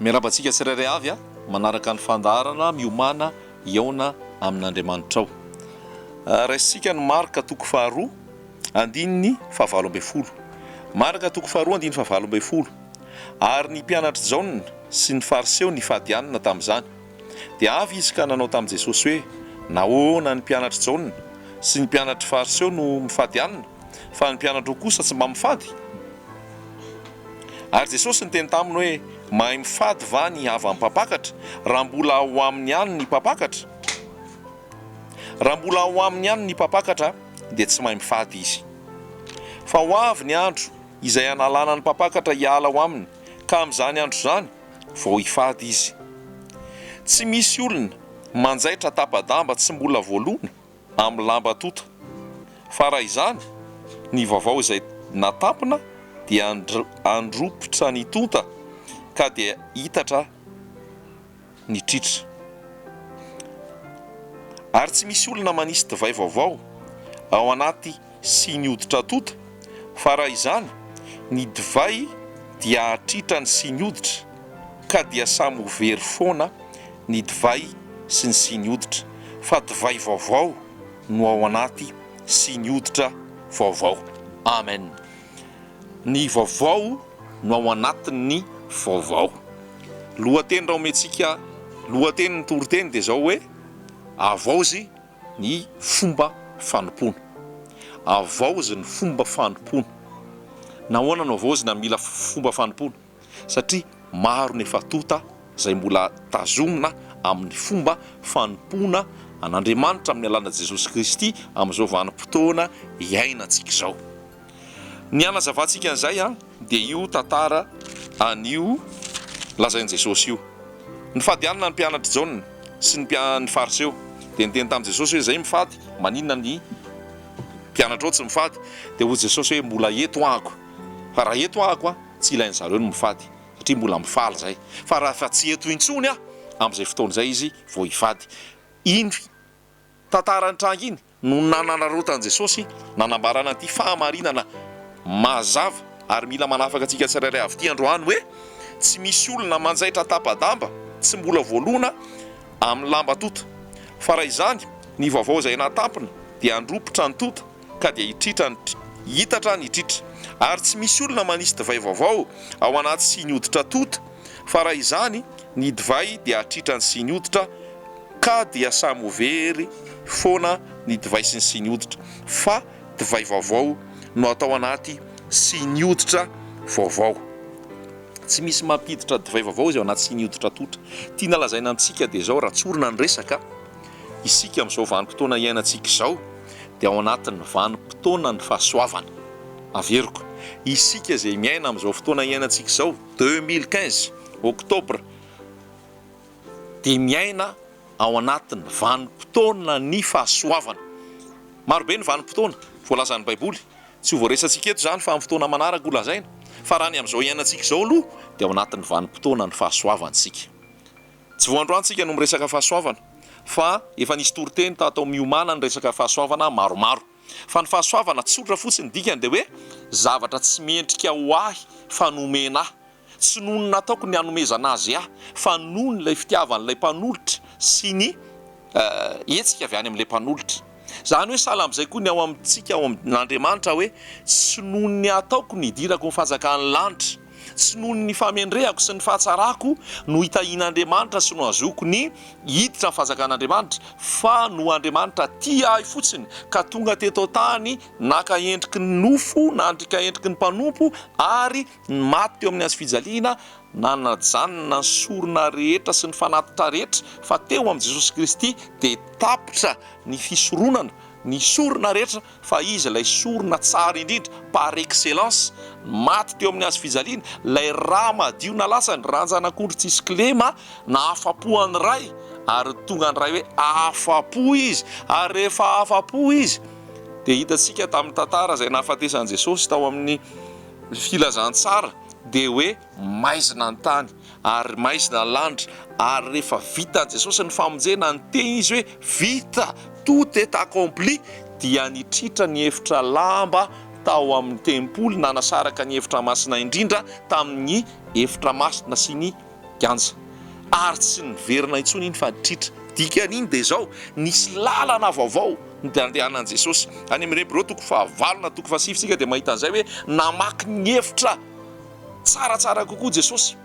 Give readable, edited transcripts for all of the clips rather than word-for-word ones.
Miarahaba antsika tsirairay avy manaraka ny fandaharana Miomàna hihaona amin'Andriamanitrao. Raisintsika ny Marka toko faharoa andininy fahavalo ambin'ny folo. Marka toko faharoa andininy fahavalo ambin'ny folo. Ary ny mpianatr'i Jaona sy ny Fariseo nifady hanina tamin'izany. Dia avy izy ka nanao tamin'i Jesosy hoe, Nahoana ny mpianatr'i Jaona sy ny mpianatr'ny Fariseo no mifady hanina, fa ny mpianatrao kosa tsy mba mifady? Ary Jesosy niteny taminy hoe, Mahay mifady va ny havan'ny mpampakatra, raha mbola ao aminy ihany ny mpampakatra? Raha mbola ao aminy ihany ny mpampakatra, dia tsy mahay mifady izy. Fa ho avy ny andro izay hanalana ny mpampakatra hiala ao aminy, ka amin'izany andro izany vao hifady izy. Tsy misy olona manjaitra tapa-damba tsy mbola voalona amin'ny lamba tonta. Fa raha izany, ny vaovao izay natampina dia handropotra ny tonta ka dia hitatra ny tritra. Ary tsy misy olona manisy divay vaovao ao anaty siny hoditra tonta, fa raha izany, ny divay dia hahatritra ny siny hoditra, ka dia samy ho very foana ny divay sy ny siny hoditra, fa divay vaovao no ao anaty siny hoditra vaovao. Amen. Ny vaovao no ao anatin'ny vaovao. Lohateny raha omentsika lohatenin'ny toriteny dia izao hoe, Havaozy ny fomba fanompoana. Havaozy ny fomba fanompoana. Nahoana no havaozina mila fomba fanompoana? satria maro ny efa tonta izay mbola tazomina amin'ny fomba fanompoana an'Andriamanitra amin'ny alalan'i Jesosy Kristy amin'izao vanim-potoana iainantsika izao. Ny hanazavantsika an'izay dia io tantara an'io lazain'i Jesosy io. Nifady hanina ny mpianatr'i Jaona sy ny ny Fariseo. Dia niteny tamin'i Jesosy hoe, Izay mifady, maninona ny mpianatrao tsy mifady? Dia hoy Jesosy hoe, Mbola eto ahako. Fa raha eto ahako, Tsy ilain zareo ny mifady satria mbola mifaly zay fa raha efa tsy eto intsony aho amzay fotoana izay izy vao hifady. Iny tantara nitranga iny no nanararaotan'i Jesosy nanambarana an'ity fahamarinana mazava ary mila manafaka antsika tsirairay avy ity androany hoe tsy misy olona manjaitra tapa-damba tsy mbola voalona amin'ny lamba tota fa raha izany ny vaovao izay natampina dia handropotra ny tota ka dia hitritra ny hitatra ny tritra. Ary tsy misy olona manisy divay vaovao ao anaty siny hoditra tonta, fa raha izany, ny divay dia hatritra ny siny hoditra, ka dia samy ho very foana ny divay sy ny siny hoditra, fa divay vaovao no atao anaty siny hoditra vaovao. Tsy misy mampiditra divay vaovao izy ao anaty siny hoditra tonta. Tiana lazaina amintsika dia izao, raha tsorina ny resaka, Isika amin'izao vanim-potoana iainantsika izao dia ao anatin'ny vanim-potoanan'ny fahasoavana. Averiko, isika izay miaina amin'izao fotoana iainantsika izao, 2015, octobre, dia miaina ao anatin'ny vanim-potoanan'ny fahasoavana. Marobe ny vanim-potoana voalazan'ny Baiboly, tsy ho voaresantsika eto izany fa amin'ny fotoana manaraka ho lazaina, fa raha ny amin'izao iainantsika izao aloha dia ao anatin'ny vanim-potoanan'ny fahasoavana isika. Tsy vao androany tsika no miresaka fahasoavana fa efa nisy toriteny tato Miomana niresaka fahasoavana maromaro. Fa ny fahasoavana tsotra fotsiny dikany dia hoe zavatra tsy mendrika ho ahy fa nomena ahy. Tsy noho ny nataoko ny hanomezana azy ahy fa noho ny ilay fitiavan'ilay mpanolotra sy ny hetsika avy any amin'ilay mpanolotra. Izany hoe sahala amin'izay koa ny ao amintsika ao amin'Andriamanitra hoe tsy noho ny ataoko ny hidirako ny fanjakan'ny lanitra, tsy noho ny fahamendrehako sy ny fahatsarako no hitahian'Andriamanitra sy no hahazoako ny hiditra ny fanjakan'Andriamanitra fa noho Andriamanitra tia ahy fotsiny ka tonga teto an-tany naka endriky ny nofo, nandrika endriky ny mpanompo ary maty teo amin'ny hazofijaliana nanajanona ny sorona rehetra sy ny fanatitra rehetra fa teo amin'i Jesosy Kristy dia tapitra ny fisoronana, ny sorona rehetra fa Izy ilay sorona tsara indrindra par excellence, maty teo amin'ny hazo fijaliana, ilay rà madio nalatsany, ràn-janak'ondry tsisy kilema, nahafa-po an'ny Ray, ary tonga ny Ray hoe afa-po Izy, ary rehefa afa-po Izy dia hitantsika tamin'ny tantara izay nahafatesan'i Jesosy tao amin'ny filazantsara dia hoe maizina ny tany ary maizina ny lanitra ary rehefa vitan'i Jesosy ny famonjena niteny izy hoe vita, tout est accompli dia nitritra ny efitra lamba tao amin'ny tempoly nanasaraka ny efitra masina indrindra tamin'ny efitra masina sy ny. kianja. Ary tsy niverina intsony iny fa tritra. Dikan'iny dia izao, nisy lalana vaovao nandehanan'i Jesosy. Any amin'ny Hebreo toko fahavalo na toko fahasivy isika dia mahita an'izay hoe namaky ny efitra tsaratsara kokoa Jesosy.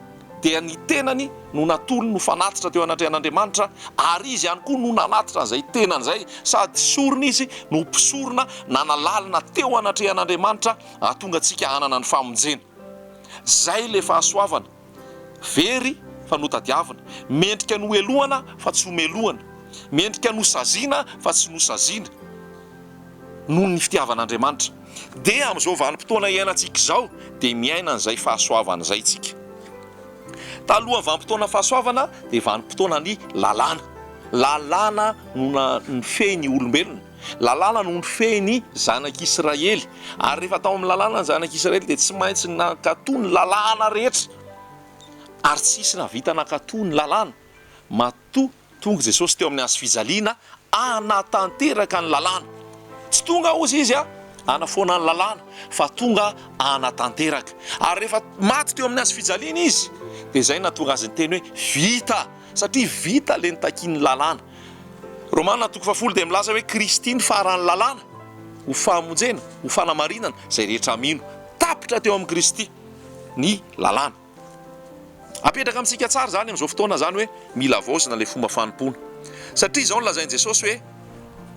Dia ny tenany no natolony ho fanatitra teo anatrehan'Andriamanitra, ary Izy ihany koa no nanatitra an'izay tenany izay, sady sorona Izy no mpisorona nanalalina teo anatrehan'Andriamanitra hahatonga antsika hanana ny famonjena. Izay ilay fahasoavana. Very fa notadiavina. Mendrika nohelohana fa tsy homelohana. Mendrika nosaziana fa tsy nosaziana. Noho ny fitiavan'Andriamanitra. Dia amin'izao vanim-potoana iainantsika izao dia miaina an'izay fahasoavana izay isika. Talohan'ny vanim-potoana fahasoavana dia vanim-potoanan'ny lalàna. Lalàna no nifehy ny olombelona. Lalàna no nifehy ny zanak'Israely. Ary rehefa tao amin'ny lalàna ny zanak'Israely dia tsy maintsy nankatò ny lalàna rehetra. Ary tsy hisy nahavita nankatò ny lalàna matoa tonga Jesosy teo amin'ny hazo fijaliana hanatanteraka ny lalàna. Tsy tonga hozy Izy hanafoana ny lalàna fa tonga hanatanteraka. Ary rehefa maty teo amin'ny hazo fijaliana Izy dia izay no nahatonga Azy niteny hoe vita, satria vita ilay nitakian'ny lalàna. Romana toko fahafolo dia milaza hoe Kristy ny faran'ny lalàna ho famonjena, ho fanamarinana izay rehetra mino. Tapitra teo amin'i Kristy ny lalàna. Apetraka amintsika tsara izany amin'izao fotoana izany hoe mila havaozina ilay fomba fanompoana. Satria izao no lazain'i Jesosy hoe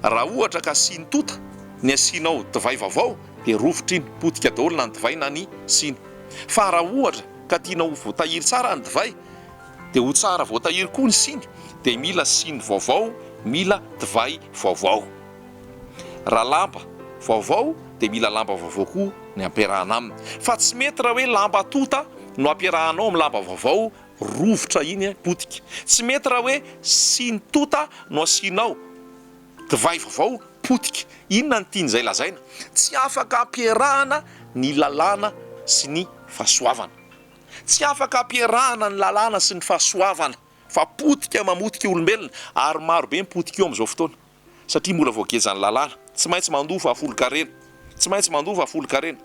raha ohatra ka siny tota ny asianao divay vaovao dia rovitra iny, potika daholo na ny divay na ny siny. Fa raha ohatra ka tianao ho voatahiry tsara ny divay dia ho tsara voatahiry koa ny siny, dia mila siny vaovao, mila divay vaovao. Raha lamba vaovao dia mila lamba vaovao koa ny ampiarahana aminy. Fa tsy mety raha hoe lamba tonta no ampiarahanao amin'ny lamba vaovao rovitra iny potika. Tsy mety raha hoe siny tonta no asianao divay vaovao potika. Inona no tian'izay lazaina? Tsy afaka ampiarahana ny lalàna sy ny fahasoavana. Tsy afaka ampiarahana ny lalàna sy ny fahasoavana fa potika mamotika olombelona ary maro be ny potika io amin'izao fotoana satria mbola voagejan'ny lalàna. Tsy maintsy mandoa fahafolonkarena. Tsy maintsy mandoa fahafolonkarena.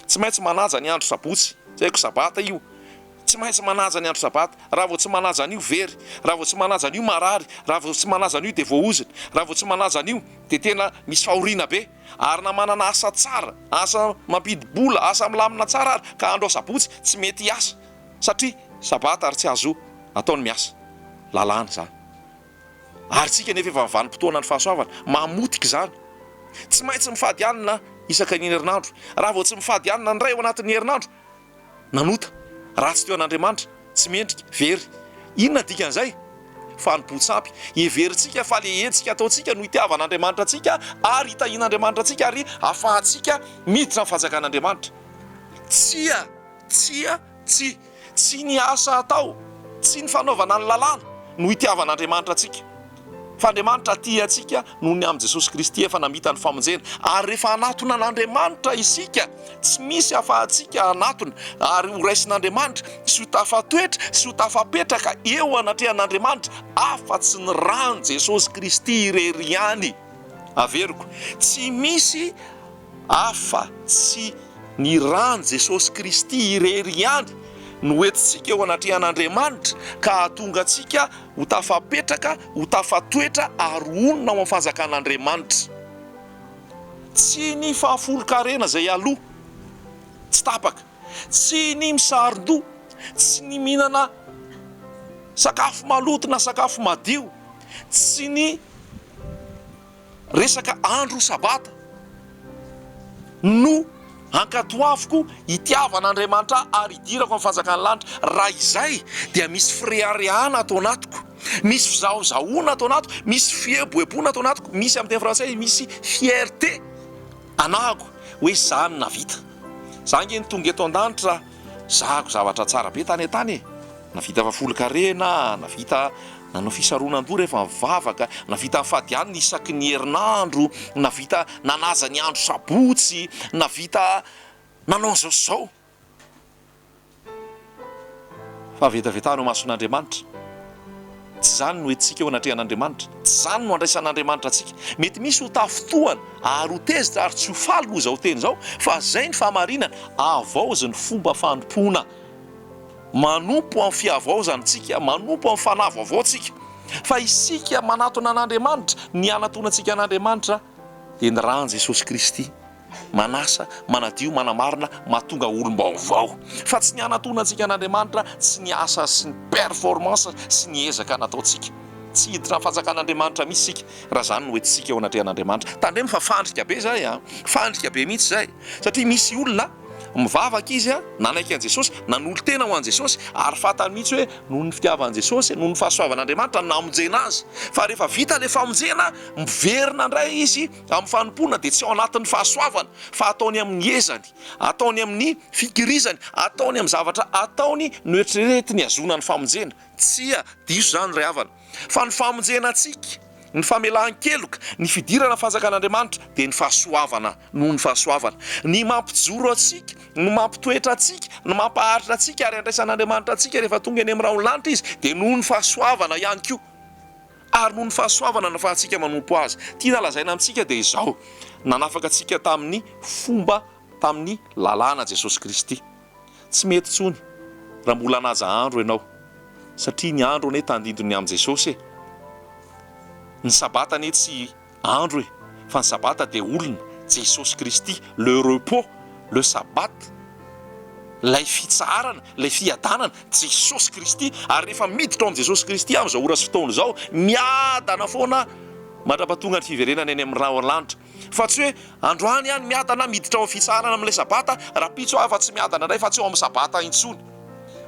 Tsy maintsy manaja ny andro sabotsy. Tsy haiko sabata io. Tsy maintsy manaja ny andro sabata. Raha vao tsy manaja an'io very. Raha vao tsy manaja an'io marary. Raha vao tsy manaja an'io dia voaozona. Raha vao tsy manaja an'io dia tena misy fahoriana be. Ary na manana asa tsara, asa mampidi-bola, asa milamina tsara ary ka andro asabotsy tsy mety hiasa satria sabata ary tsy azo atao ny miasa. Lalàna izany. Ary tsika nefa efa vanim-potoanan'ny fahasoavana, mamotika izany. Tsy maintsy mifady hanina isaka ny herinandro. Raha vao tsy mifady hanina indray ao anatin'ny herinandro, Nanota, ratsy teo an'Andriamanitra, tsy mendrika, very. Inona dikan'izay? Fanompoan-tsampy. Heverintsika fa le hetsika ataontsika no itiavan'Andriamanitra antsika ary hitahian'Andriamanitra antsika ary ahafahantsika miditra amin'ny fanjakan'Andriamanitra. Tsia! Tsia! Tsia! Tsy ny asa atao, tsy ny fanaovana ny lalàna no itiavan'Andriamanitra antsika. Fa Andriamanitra tia antsika noho ny amin'i Jesosy Kristy efa namita ny famonjena. Ary rehefa hanatona an'Andriamanitra isika, tsy misy afahantsika hanatona ary ho raisin'Andriamanitra sy ho tafatoetra sy ho tafapetraka eo anatrehan'Andriamanitra afa-tsy ny ran'i Jesosy Kristy irery ihany. Averiko, tsy misy afa-tsy ny ran'i Jesosy Kristy irery ihany no entintsika eo anatrehan'Andriamanitra ka hahatonga antsika ho tafapetraka, ho tafatoetra ary honina ao amin'ny fanjakan'Andriamanitra. Tsy ny fahafolon-karena izay aloa tsy tapaka, tsy ny misaron-doha, tsy ny mihinana sakafo maloto na sakafo madio, tsy ny Resaka andro sabata no ankatoaviko hitiavan'Andriamanitra ahy ary hidirako amin'ny fanjakan'ny lanitra. Raha izay dia misy fireharehana ato anatiko, misy fizahozahoana ato anatiko, misy fieboeboana ato anatiko, misy amin'ny teny frantsay misy fierté anahako hoe za no navita. Za ange no tonga eto an-danitra, zahako zavatra tsara be tany an-tany e! Navita fahafolon-karena, navita Nanao fisaronan-doha rehefa nivavaka, navita nifady hanina isaky ny herinandro, navita nanaja ny andro sabotsy, navita nanao an'izao sy izao. Fahavetavetana eo imason'Andriamanitra. Tsy izany no entintsika eo anatrehan'Andriamanitra. Tsy izany no andraisan'Andriamanitra antsika. Mety misy ho tafintohana ary ho tezitra ary tsy ho faly noho izao teny izao, fa izay ny fahamarinana. Havaozy ny fomba fanompoana. Manompo amin'ny fihavaozana tsika, manompo amin'ny fanahy vaovao tsika. Fa isika manatona an'Andriamanitra, ny hanatonantsika an'Andriamanitra dia ny ran'i Jesosy Kristy. Manasa, manadio, manamarina, mahatonga olom-baovao. Fa tsy ny hanatonantsika an'Andriamanitra, tsy ny asa sy ny performance sy ny ezaka nataontsika. Tsy hiditra amin'ny fanjakan'Andriamanitra mihitsy isika raha izany no entintsika eo anatrehan'Andriamanitra. Tandremo fa fandrika be izay an! Fandrika be mihitsy izay. Satria misy olona mivavaka izy an, nanaiky an'i Jesosy, nanolo-tena ho an'i Jesosy, ary fantany mihitsy hoe noho ny fitiavan'i Jesosy, noho ny fahasoavan'Andriamanitra no namonjena azy. Fa rehefa vita ilay famonjena, miverina indray izy amin'ny fanompoana dia tsy ao anatin'ny fahasoavana fa ataony amin'ny ezany, ataony amin'ny fikirizany, ataony amin'ny zavatra ataony no eritreretiny hahazoana ny famonjena. Tsia, diso izany ry havana. Fa ny famonjena antsika, ny famelan-keloka, ny fidirana fanjakan'Andriamanitra dia ny fahasoavana noho ny fahasoavana. Ny mampijoro antsika, ny mampitoetra antsika, ny mampaharitra antsika ary andraisan'Andriamanitra antsika rehefa tonga eny amin'ny rahon'ny lanitra Izy dia noho ny fahasoavana ihany koa. Ary noho ny fahasoavana nafahantsika manompo Azy. Tiana lazaina amintsika dia izao, nanafaka antsika tamin'ny fomba tamin'ny lalàna Jesosy Kristy. Tsy mety intsony raha mbola hanaja andro ianao, satria ny andro anie tandindon'ny amin'i Jesosy e! Ny sabata anie tsy andro e, fa ny sabata dia olona, Jesosy Kristy, le repos, le sabbat, ilay fitsaharana, ilay fiadanana, Jesosy Kristy, ary rehefa miditra ao amin'i Jesosy Kristy aho amin'izao ora sy fotoana izao, miadana foana aho mandra-pahatonga ny fiverenana eny amin'ny rahona lanitra. Fa tsy hoe androany aho no miadana miditra ao amin'ny fitsaharana amin'ilay sabata, rahampitso aho efa tsy miadana indray fa tsy ao amin'ny sabata intsony.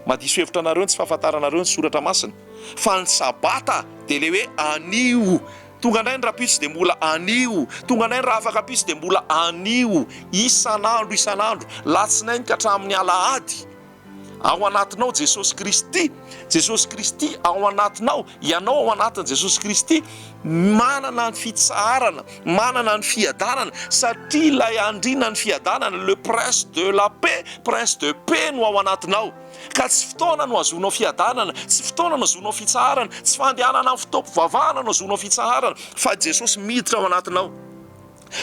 Mahadiso hevitra anareo ny tsy fahafantaranareo ny soratra masina, fa ny sabata dia ilay hoe anio. Tonga indray ny rahampitso dia mbola anio, tonga indray ny rahafakampitso dia mbola anio, isan'andro isan'andro, latsinainy ka hatramin'ny alahady. Ao anatinao Jesosy Kristy, Jesosy Kristy ao anatinao, ianao ao anatin'i Jesosy Kristy, manana ny fitsaharana, manana ny fiadanana, satria ilay andriana ny fiadanana, le prince de la paix, prince de paix no ao anatinao. Ka tsy fotoana no ahazoanao fiadanana, tsy fotoana no ahazoanao fitsaharana, tsy fandehanana amin'ny fotoam-pivavahana no ahazoanao fitsaharana, fa Jesosy miditra ao anatinao.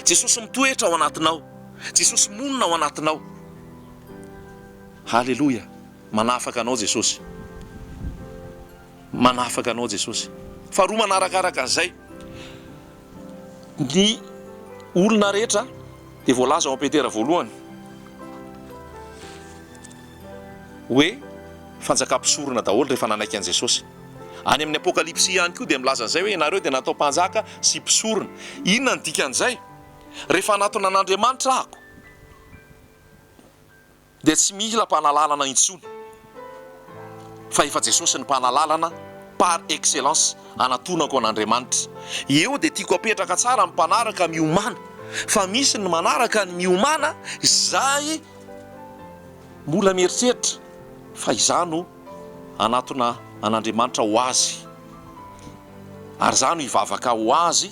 Jesosy mitoetra ao anatinao. Jesosy monina ao anatinao. Haleloia! Manafaka anao Jesosy. Manafaka anao Jesosy. Faharoa manarakaraka an'izay, ny olona rehetra dia voalaza ao Petera voalohany hoe fanjakam-pisorona daholo rehefa nanaiky an'i Jesosy. Any amin'ny Apokalypsy ihany koa dia milaza an'izay hoe ianareo dia natao mpanjaka sy mpisorona. Inona ny dikan'izay? Rehefa hanatona an'Andriamanitra aho dia tsy mila mpanalalana intsony fa efa Jesosy ny mpanalalana par excellence anatonako an'Andriamanitra. Eo dia tiako apetraka tsara ny mpanaraka miomàna fa misy ny manaraka ny miomàna izay mbola mieritreritra fa izaho no hanatona an'Andriamanitra ho azy ary izaho no hivavaka ho azy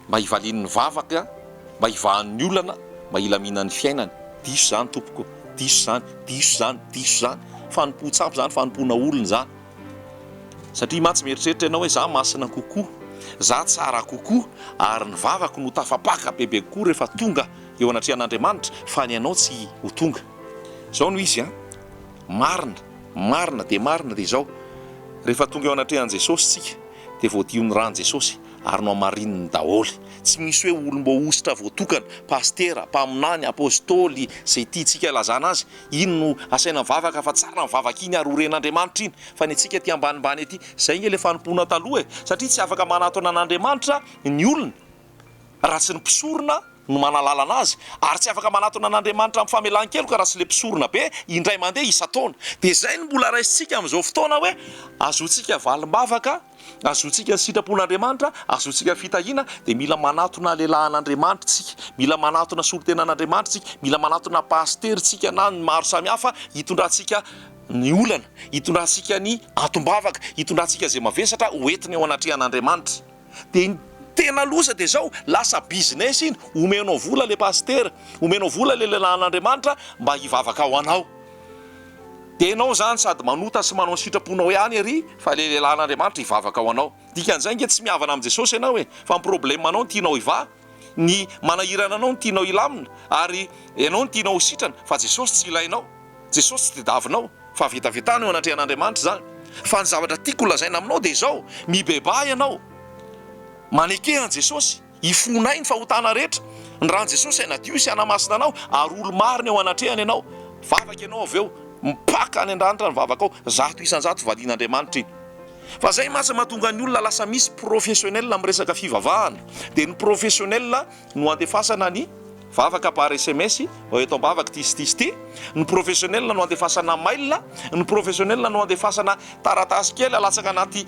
mba hivalian'ny vavaka, mba hivahan'ny olana, mba hilaminan'ny fiainany. Diso izany tompoko, diso izany, diso izany, diso izany. Fanompoan-tsampy izany, fanompoana olona izany. Satria mantsy mieritreritra ianao hoe za masina kokoa, za tsara kokoa ary ny vavako no tafapaka bebe kokoa rehefa tonga eo anatrehan'Andriamanitra fa ny anao tsy ho tonga. Izao no izy an, marina, marina dia marina dia izao, rehefa tonga eo anatrehan'i Jesosy tsika dia voadion'ny ran'i Jesosy ary nohamarininy daholo. Tsy misy hoe olom-boahosotra voatokana, pasitera, mpaminany, apostoly, izay tiantsika ilazana azy, iny no asaina mivavaka fa tsara ny vavaka iny ary ho ren'Andriamanitra iny, fa ny antsika aty ambanimbany aty, izay ange ilay fanompoana taloha e! satria tsy afaka manatona an'Andriamanitra ny olona raha tsy ny mpisorona no manalalana azy, ary tsy afaka manatona an'Andriamanitra amin'ny famelan-keloka raha tsy ilay mpisorona be indray mandeha isan-taona. Dia izay no mbola raisintsika amin'izao fotoana hoe azotsika valim-bavaka, azotsika ny sitrapon'Andriamanitra, azotsika fitahiana, dia mila manatona lehilahin'Andriamanitra isika, mila manatona solontenan'Andriamanitra isika, mila manatona pasitera isika na ny maro samihafa hitondrantsika ny olana, hitondrantsika ny antom-bavaka, hitondrantsika izay mavesatra ho entina eo anatrehan'Andriamanitra. Dia ny tena loza dia izao, lasa business iny, omenao vola ilay pasitera, omenao vola ilay lehilahin'Andriamanitra mba hivavaka ho anao. Dia ianao izany sady manota sy manao ny sitraponao ihany ery fa ilay lehilahin'Andriamanitra hivavaka ho anao. Dikan'izay ange tsy mihavana amin'i Jesosy ianao e, fa ny problème anao no tianao hivaha, ny manahirana anao no tianao hilamina, ary ianao no tianao ho sitrana, fa Jesosy tsy ilainao, Jesosy tsy tediavinao. Fahavetavetana eo anatrehan'Andriamanitra izany. Fa ny zavatra tiako holazaina aminao dia izao, mibebaha ianao, maneke an'i Jesosy, hifonay ny fahotana rehetra, ny ran'i Jesosy hanadio sy hanamasina anao, ary olo-marina eo anatrehany ianao. Vavaka ianao avy eo, mipaka any an-danitra ny vavakao, 100% valian'Andriamanitra iny. Fa zay mantsy mahatonga ny olona lasa misy professionnel amin'ny resaka fivavahana, dia ny professionnel no andefasana ny vavaka par sms, mba eto am-bavaka ity sy ity sy ity, ny professionnel no andefasana mail, ny professionnel no andefasana taratasy kely alatsaka anaty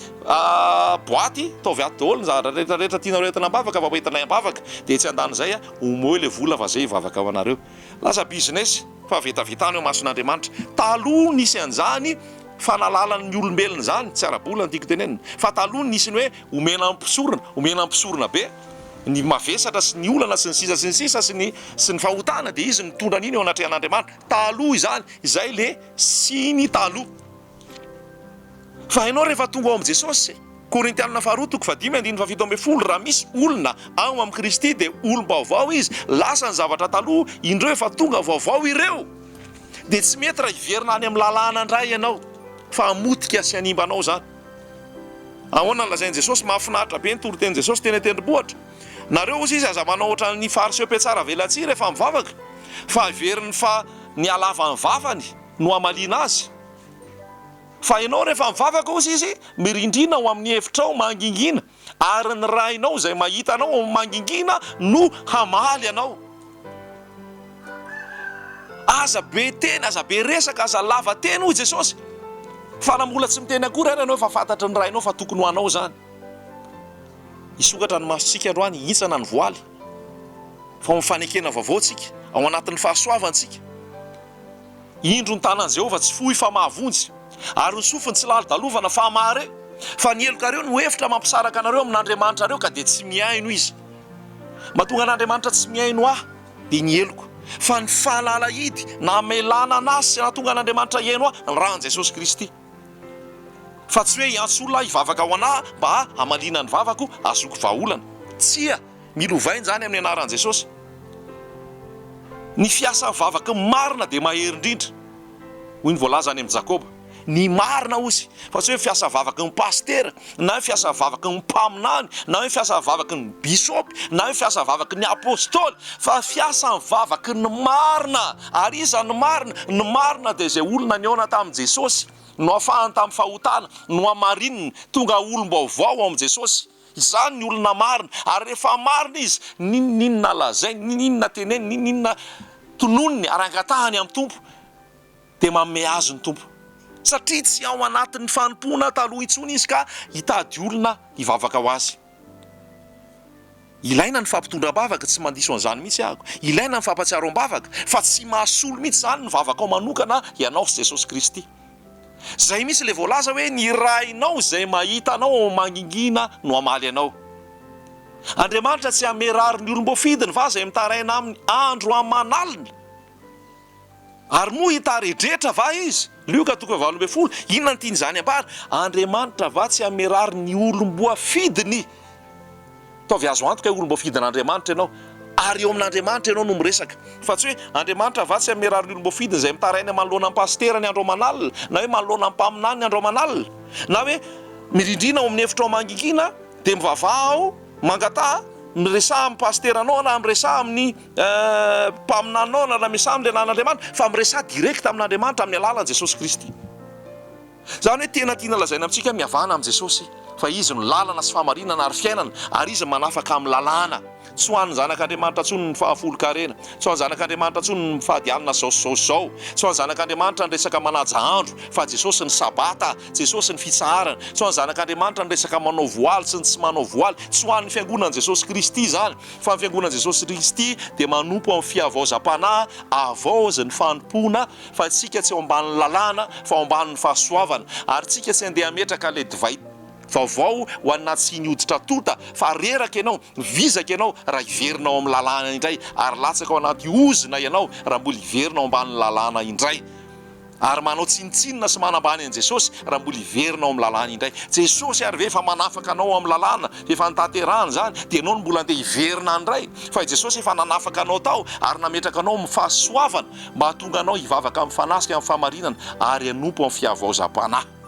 boaty, ataovy ato daholo ny zavatra rehetra rehetra tianareo entina am-bavaka fa ho entinay am-bavaka, dia etsy andanin'izay omeo ilay vola fa zay hivavaka ho anareo. Lasa business fa vetaveta eo imason'Andriamanitra. Taloha nisy an'izany fanalalan'ny olombelona izany, tsy ara-bola no tiako tenenina, fa taloha nisy ny hoe omena mpisorona, omena mpisorona be ny mavesatra sy ny olana sy ny sisa sy ny sisa sy ny sy ny fahotana dia izy mitondra an'iny eo anatrehan'Andriamanitra. Taloha izany, izay le siny taloha. Fa hainao rehefa tonga ao amin'i Jesosy, Korintianina faharoa toko fahadimy andininy faha-17, raha misy olona ao amin'i Kristy dia olom-baovao izy, lasa ny zavatra taloha, indreo efa tonga vaovao ireo. Dia tsy mety raha hiverina any amin'ny lalàna indray ianao, fa hamotika sy hanimba anao izany. Ahoana no lazain'i Jesosy? Mahafinaritra be ny toritenin'i Jesosy teny an-tendrombohitra. Nareo hozy izy aza manao ohatran'ny Fariseo mpiatsara velatsihy rehefa mivavaka, fa heveriny fa ny halavan'ny vavany no hamaliana azy. Fa ianao rehefa mivavaka, hozy izy, mirindrina ao amin'ny efitrao mangingina, ary ny Rainao izay mahita anao ao amin'ny mangingina no hamaly anao. Aza be teny, aza be resaka, aza lava teny, hoy Jesosy. Fa raha mbola tsy miteny akory ary ianao, efa fantatry ny Rainao fa tokony ho anao izany. Hisokatra ny masontsika androany, hihintsana ny voaly, fa ao amin'ny fanekena vaovao tsika, ao anatin'ny fahasoavana tsika. Indro ny tanan'i Jehovah tsy fohy fa mahavonjy, ary ny sofiny tsy lalodalovana fa mahare. Fa ny helokareo no efitra mampisaraka anareo amin'Andriamanitrareo, ka dia tsy mihaino Izy. Mahatonga an'Andriamanitra tsy mihaino ahy dia ny heloko. Fa ny fanalahidy namelana an'ahy sy nahatonga an'Andriamanitra hihaino ahy ny ran'i Jesosy Kristy. Fa tsy hoe hiantso olona aho hivavaka ho an'ahy mba hamaliana ny vavako hahazoako vahaolana. Tsia! Mila ovaina izany amin'ny anaran'i Jesosy. Ny fiasan'ny vavaky ny marina dia mahery indrindra, hoy ny voalaza any amin'i Jakoba. Ny marina hozy, fa tsy hoe fiasan'ny vavaky ny pasitera, na hoe fiasan'ny vavaky ny mpaminany, na hoe fiasan'ny vavaky ny bisopy, na hoe fiasan'ny vavaky ny apostoly, fa fiasan'ny vavaky ny marina. Ary iza ny marina? Ny marina dia izay olona nihaona tamin'i Jesosy, noafahany tamin'ny fahotana, nohamarininy, tonga olom-baovao ao amin'i Jesosy. Izany ny olona marina, ary rehefa marina izy, n'inon'inona lazainy, n'inon'inona teneniny, n'inon'inona tononiny ary angatahany amin'ny Tompo, dia manome azy ny Tompo. Satria tsy ao anatin'ny fanompoana taloha intsony izy ka hitady olona hivavaka ho azy. Ilaina ny fampitondram-bavaka, tsy mandiso an'izany mihitsy aho. Ilaina ny fampatsiaroam-bavaka, fa tsy mahasolo mihitsy izany ny vavakao manokana ianao sy Jesosy Kristy. Zay mihitsy le voalaza hoe ny Rainao izay mahita anao ao mangingina no hamaly anao. Andriamanitra tsy hamerary ny olom-boafidiny va izay mitaraina aminy andro aman'alina? Ary moa hitaredretra va izy? Lioka toko faha-18, Inona no tian'izany ambara? Andriamanitra va tsy hamerary ny olom-boafidiny? Ataovy azo antoka hoe olom-boafidin'Andriamanitra ianao, ary eo amin'Andriamanitra ianao no miresaka. Fa tsy hoe, Andriamanitra va tsy hamerary ny olom-boafidiny izay mitaraina manoloana ny pasitera ny andro aman'alina, na hoe manoloana ny mpaminany ny andro aman'alina, na hoe mirindrina ao amin'ny efitrao mangingina dia mivavaha ao, mangataha, miresaha amin'ny pasiteranao na miresaha amin'ny mpaminaninao na miresaha amin'ny lehilahin'Andriamanitra, fa miresaha direct amin'Andriamanitra amin'ny alalan'i Jesosy Kristy. Izany hoe tena tiana lazaina amintsika mihavana amin'i Jesosy fa Izy no lalana sy fahamarinana ary fiainana ary Izy manafaka amin'ny lalàna. Tsy ho an'ny zanak'Andriamanitra intsony ny fahafolon-karena, tsy ho an'ny zanak'Andriamanitra intsony ny mifady hanina izao sy izao sy izao, tsy ho an'ny zanak'Andriamanitra ny resaka manaja andro fa Jesosy ny sabata, Jesosy ny fitsaharana, tsy ho an'ny zanak'Andriamanitra ny resaka manao voaly sy ny tsy manao voaly, tsy ho an'ny fiangonan'i Jesosy Kristy izany fa ny fiangonan'i Jesosy Kristy dia manompo amin'ny fihavaozam-panahy, havaozy ny fanompoana Fa tsika tsy ao ambanin'ny lalàna fa ao ambanin'ny fahasoavana, ary tsika tsy andeha hametraka ilay divay vaovao ho anaty siny hoditra tonta, fa reraka ianao, vizaka ianao raha hiverina ao amin'ny lalàna indray, ary latsaka ao anaty ozona ianao raha mbola hiverina ao ambanin'ny lalàna indray. Ary manao tsinontsinona sy manambany an'i Jesosy raha mbola hiverina ao amin'ny lalàna indray. Jesosy ary ve efa manafaka anao ao amin'ny lalàna, efa notanterahany izany, dia ianao no mbola andeha hiverina any indray? Fa i Jesosy efa nanafaka anao tao ary nametraka anao amin'ny fahasoavana mba hahatonga anao hivavaka amin'ny fanahy sy amin'ny fahamarinana ary hanompo amin'ny fihavaozam-panahy.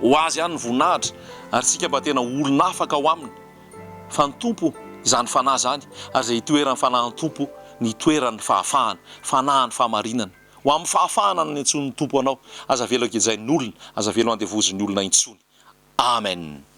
Ho Azy ihany ny voninahitra ary isika mba tena olon'afaka ao Aminy. Fa ny Tompo izany Fanahy izany ary izay itoeran'ny Fanahin'ny Tompo ny itoeran'ny fahafahana, Fanahin'ny fahamarinana. Ho amin'ny fahafahana no niantsoan'ny Tompo anao. Aza avela ho gejain'ny olona, aza avela ho andevozin'ny olona intsony. Amen.